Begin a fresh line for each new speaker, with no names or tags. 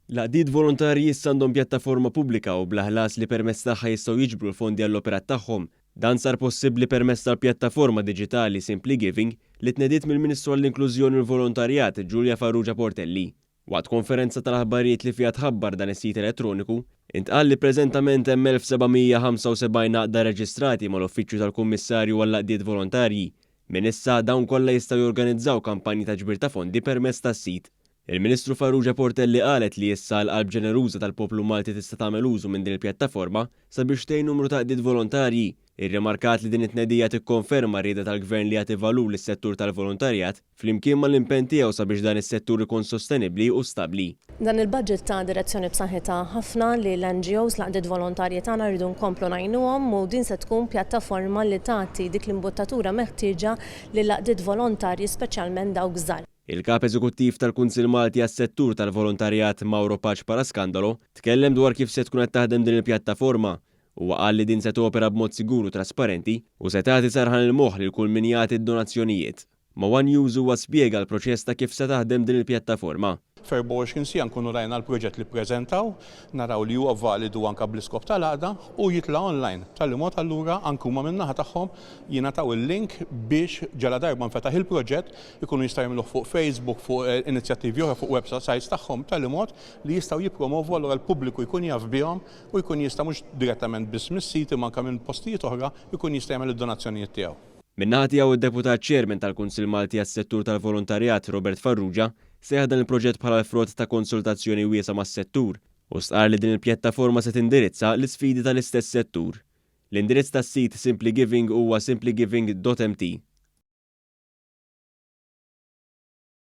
L-għaqdiet volontarji issa għandhom pjattaforma pubblika u bla ħlas li permezz tagħha jistgħu jiġbru l-fondi għall-operat tagħhom. Dan sar possibbli permezz tal-pjattaforma diġitali Simply Giving li tnediet mill-Ministru għall-Inklużjoni u l-Volontarjat Julia Farrugia Portelli. Waqt konferenza tal-aħbarijiet li fiha tħabbar dan is-sit elettroniku, intqal li preżentament hemm 1,775 għaqda reġistrati mal-Uffiċċju tal-Kummissarju għall-Għaqdiet Volontarji. Minn issa, dawn kollha jistgħu jorganizzaw kampanji ta' ġbir ta' fondi permezz tas-sit. Il-Ministru Farrugia Portelli qalet li issa l-qalb ġeneruża tal-poplu Malti tista' tagħmel użu minn din il-pjattaforma sabiex tgħin numru ta' għaqdiet volontarji. Irrimarkat li din it-tnedija tikkonferma r-rieda tal-Gvern li jagħti valur lis-settur tal-volontarjat flimkien mal-impenn tiegħu sabiex dan is-settur ikun sostenibbli u stabbli.
Dan il-budget ta direzzjoni b'saħħitha ħafna li l-NGOs, l-għaqdiet volontarji tagħna rridu nkomplu ngħinuhom u din se tkun pjattaforma li tagħti dik l-imbuttatura meħtieġa lill-għaqdiet volontarji speċjalment dawk żgħar.
Il-Kap Eżekuttiv tal-Kunsill Malti għas-Settur tal-Volontarjat Mauro Pace Parascandalo tkellem dwar kif se tkun qed taħdem din il-pjattaforma. Huwa qal li din se topera b'mod sigur u trasparenti u se tagħti serħan il-moħħ lil kull min jagħti d-donazzjonijiet. Ma' one News huwa spjega l-proċess ta' kif se taħdem din il-pjattaforma.
F'24 siegħa nkunu rajna l-proġett li ppreżentaw, naraw li huwa validu anke bl-iskop tal-għaqda u jitla' online. B'tali mod allura anke huma min-naħa tagħhom jingħataw il-link biex ġaladarba nfetaħ il-proġett ikunu jistgħu jagħmluh fuq Facebook, fuq inizjattivi oħra, fuq websites tagħhom b'tali mod li jistgħu jippromovu allura l-pubbliku jkun jaf bihom u jkun jista' mhux direttament biss mis-sit imma anke minn postijiet oħra jkun jista' jagħmel id-donazzjonijiet tiegħu.
Min-naħa tiegħu d-Deputat Chairman tal-Kunsill Malti għas-Settur tal-Volontarjat Robert Farrugia sejjaħ dan il-proġett bħala l-frott ta' konsultazzjoni wiesgħa mas-settur u stqarr li din il-pjattaforma se tindirizza l-isfidi tal-istess settur. L-indirizz tas-sit Simply Giving huwa simplygiving.mt.